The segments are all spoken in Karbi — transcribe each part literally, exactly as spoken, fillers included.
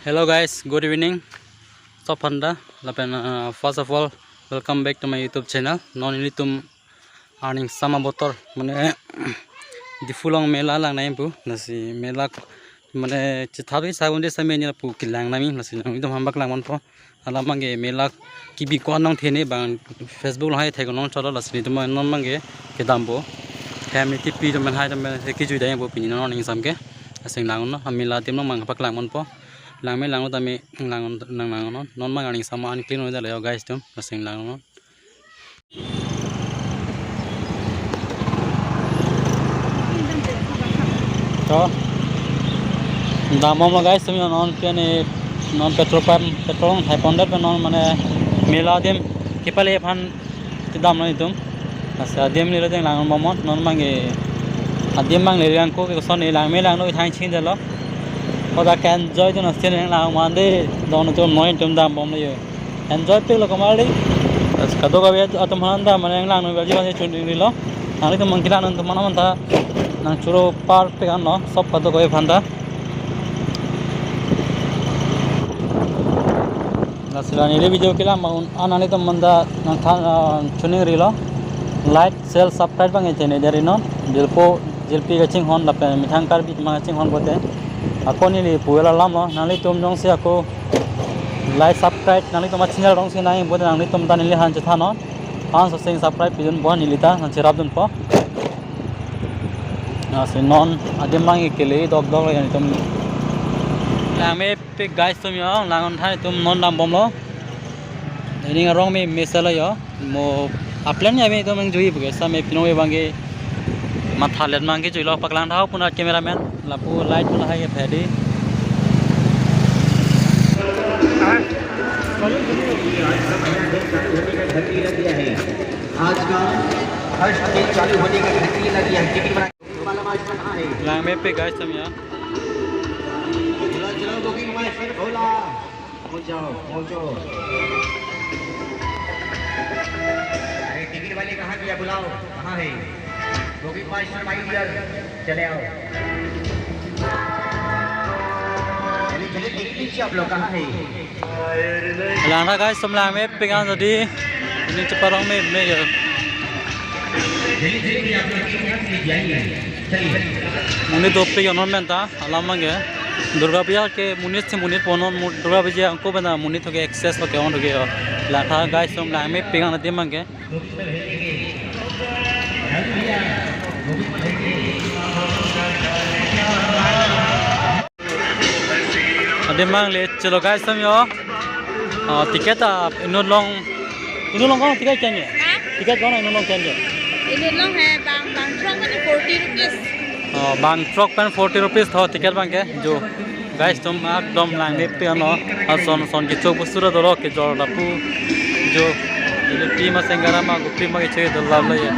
Hello guys, good evening. Sob aphanta, lapen uh, first of all, welcome back to my YouTube channel. Non ilitum arning sama botor, mane Diphu along mela lang nai pu, lasi mela mane chithabi sabun de same ni pu kelang nami, lasi nang itum hambak lang manpo. Alam abangke mela kebi ko-an nangthe ne bang Facebook along hai thek nangcholo, lasi nelitum non abangke kedampo. Hem ni tipi atum hai atum ke jui dai po pini non ning sam ke. Aseng lang non, amela adim along mang pak lang manpo. Langme lang tame lang nang lang non. Non abang arning sama an clean oi dalo guys atum. Aseng lang non. To. Dambomlo guys, tumi non pen non petrol pump, petrol hai pondet pen non mane mela adim kepale aphan kedam non itum. Lasi adim lelo deng lang bomnon, non abangke adim abang le lang ko ke son langme lang noi thang ching dalo. Koda ke enjoy dun asten lang mande don atum noi atum dambomlo yo. Enjoy pik lo kamali. Lasi kadokave atum aphan ta mane lang noi baji baji chun ri lo. Nanglitum mangkilang atum aphan ta nang choro par pik anlo, sob kadokave aphan ta. Lasi la neli video kelang ma un an nanglitum aphan ta nang than ah, chun ri lo. Like, share, subscribe abang channel deri non. Jilpo jilpi kachinghon lapen methang Karbi atum kachinghon pote. Ako neli puel alam lo, nanglitum jongsi ako like subscribe nanglitum channel jongsi nang pote nanglitum ta neli aphan chethan non. Aphan soseng subscribe pidun po neli ta nang cherap dunpo. Lasi non adim abang kele dokdok lo nelitum. Langmepik guys atum yo, lang than itum non dambomlo. Ining arong me meselo yo. Mo aplan ya me itum nang jui buke sa me pinong abangke mathalet abangke jui lo paklang thau puna cameraman lapu light puna hai ke phedi. आज का हर्ष के चालू होने का घंटी लगी है। टिकट बना वाला मास्टर कहाँ है? Langmepik guys atum ya. चलो, चलो, बुकिंग मास्टर भोला। पहुंच जाओ, पहुंचो। अरे, टिकट वाले कहाँ गया? बुलाओ, कहाँ है? बुकिंग मास्टर, माय डियर, चले आओ। चलिए, चलिए, देख लीजिए आप लोग, कहाँ है? Lang tha guys atum, langmepik an jadi. Ini cepat rong me me ya. Monit dopik yo non pen ta, alam abangke. Durga Puja ke monit si monit ponnon, mu- Durga Puja angko pen ta monit thoke excess lo ke on thoke yo. Lang tha guys atum, langmepik an adim abangke. Adim abang le chelo guys atum yo. Ah, ticket ta inut along, inut along ko-an ticket keng ke? Ha? Ticket ko-an inut along keng ke? Inut along hai bang, bang throk mane forty rupees. Oh, bang throk pen forty rupees tho ticket abangke. Jo guys atum ekdom langmepik anlo. Ason son kechok busura dolo kejor lapu. Jo jelebi ma sengara ma gupri ma kechok dolo lo ya.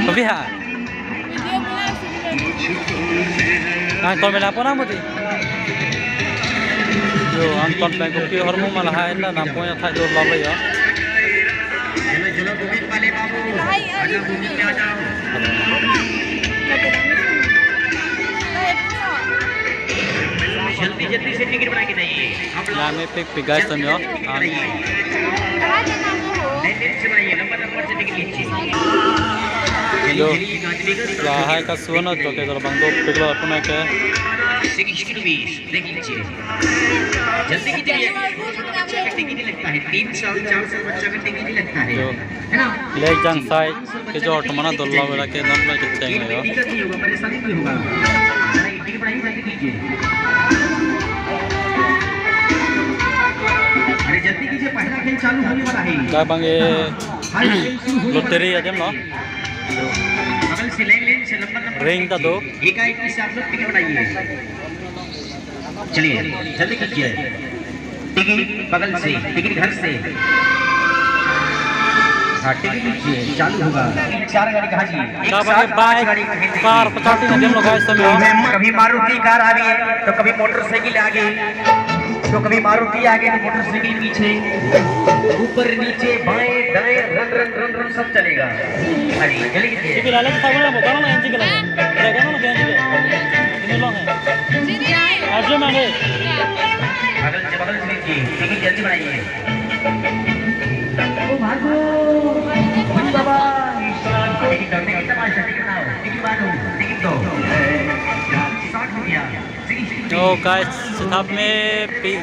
Tapi ha. Nangton mena pona mati. Jo, nangton pen kopi hormu ma lahai na nampon ya thai dolo lo ya. जल्दी जल्दी से टिकट बना के जाइए। हम लोग Langmepik pik guys atum yo. An. Yo. Lahai kasu an jo ke dolo bang dopik lo atum ke. Sixty rupees देख लीजिए। जल्दी कीजिए। बच्चा का टिकट नहीं लगता है, तीन सौ चार सौ बच्चा का टिकट नहीं लगता है। Jo. है ना? Lek jang sai kejor atum an dolo lo ke non lo ke cheng lo yo. दिक्कत नहीं होगा, परेशानी नहीं होगा। अरे, टिकट बनाइए, जल्दी कीजिए। अरे, जल्दी कीजिए, पहला खेल चालू होने वाला है। Dak abangke lottery adim lo. बगल से, लाइन, लाइन से, number, number ring ta do. एकाएक से आप लोग टिकट बनाइए। चलिए, जल्दी कीजिए। टिकट बगल से, टिकट घर से। हाँ, टिकट लीजिए, चालू होगा। चार गाड़ी कहाँ जी? एक साथ पाँच गाड़ी कहीं नहीं। Dak abangke bike, car, pachati adim lo guys atum yo. कभी मारुति कार आ गई, तो कभी मोटरसाइकिल आ गई, तो कभी मारुति आ गई, तो मोटरसाइकिल पीछे, ऊपर नीचे, बाएं दाएं, रन रन रन रन सब चलेगा। हाँ जी, जल्दी कीजिए। Chikila lagi sabun mo, kono na chikila? Ada kono na chikila? Inut along hai. Arjun mane. Bottle Ticket janji banaiye. Oh, bagus. Baba. Ticket dong, ticket sama aja, ticket tahu. Ticket baru, ticket dong. Sat rupiah. Yo guys, sitame pi.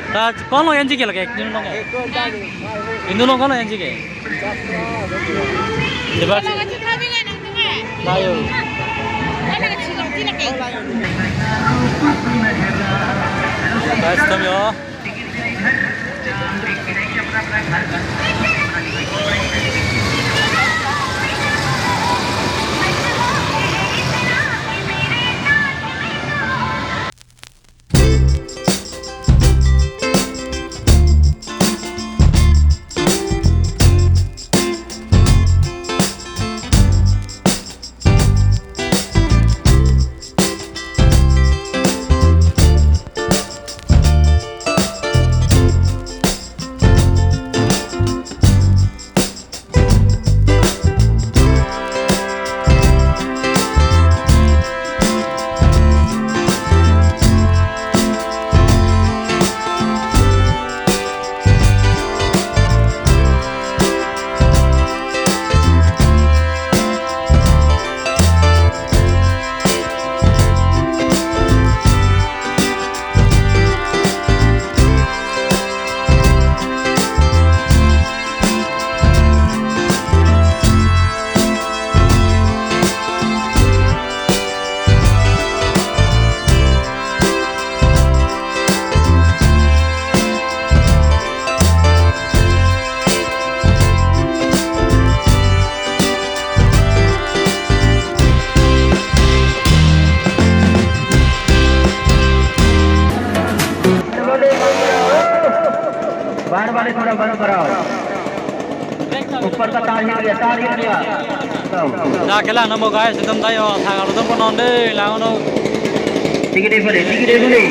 Ta, kon lo enji ke lake? Inut lo ke? Inut lo kon lo enji ke? Diba? Layo. Guys, tam yo. बाहर वाले थोड़ा बंद कराओ। ऊपर का तार हिल गया, तार हिल गया। दा kelang nang mo guys, etum ta yo, thang arlo atum pon non de, lang non. Ticket dei pare, ticket dei pare.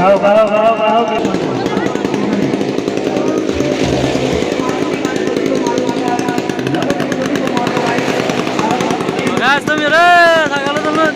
Ao, ao, ao, ao. Guys, etum yo re, thang arlo atum non.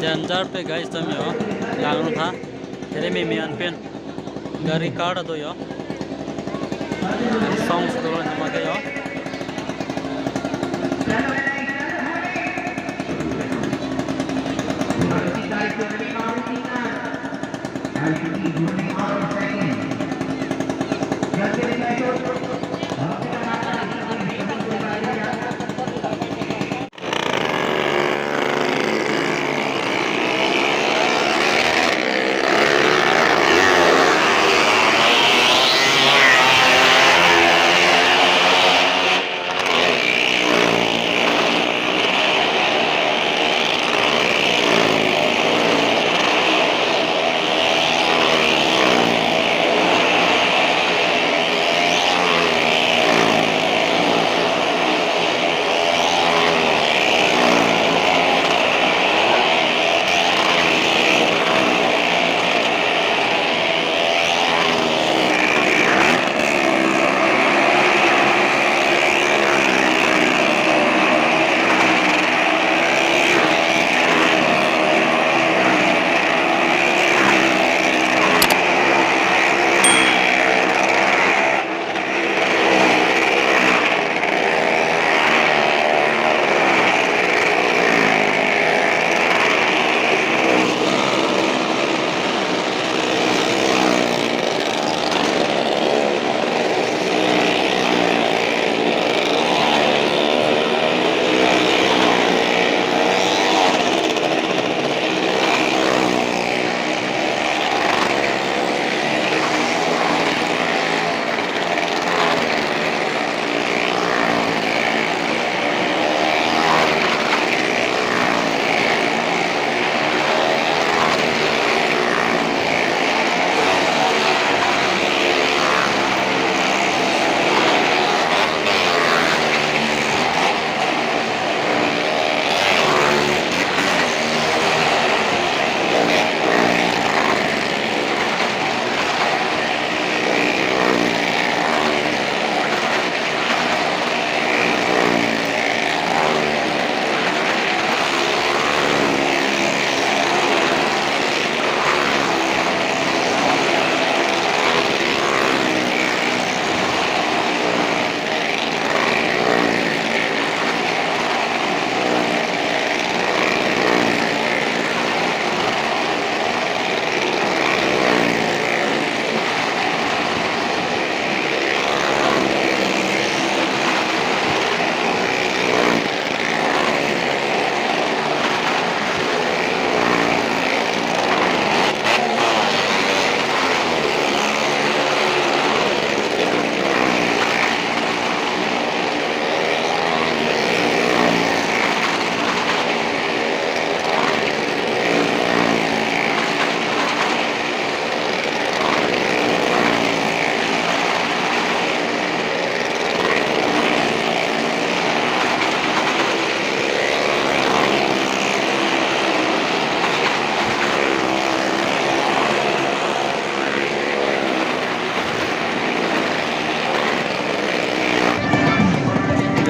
Danger pe guys, etum yo. Lang non tha. Here me me an pen. Gari car do yo. Songs do lo nama ke yo.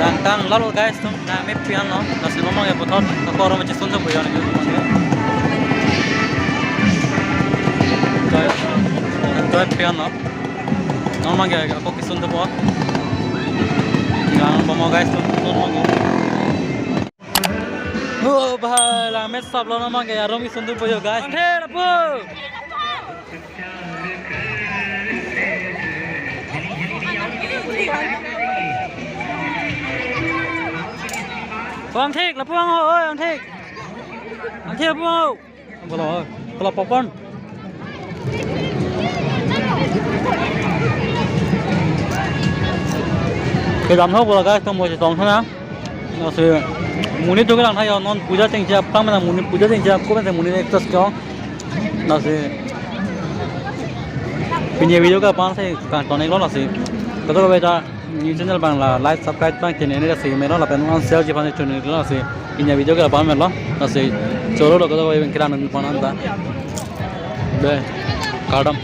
Tang tang lalo guys, tum na me pian lo, lasi non abangke puthot ako arum chesun thupo yo. Enjoy, enjoy pian lo. Non abangke ako kesun thupo. Nang bomo guys, tum non abangke. Oh bhai, langme sap lo, non abangke arum kesun thupo yo guys. Hey, lapu. Ang thik, lapu ang ho, oi, ang thik. Ang thik, lapu ang ho. Bola, bola popcorn. Kedam ho bola guys, tum mo chetong thana. Lasi monit tu kelang tha yo, non puja chengche aphrang mena, monit puja chengche apko mena monit exercise ko. Lasi pini video ke aphan si kangton-iklo lasi. Kadokave ta new channel abang la like subscribe abang chini ne lasi melo lapen non share ji aphan chini lasi. Pini video ke aphan melo lasi. Cholo lo kadokave abang kelang non pon anta. Dei, kardom.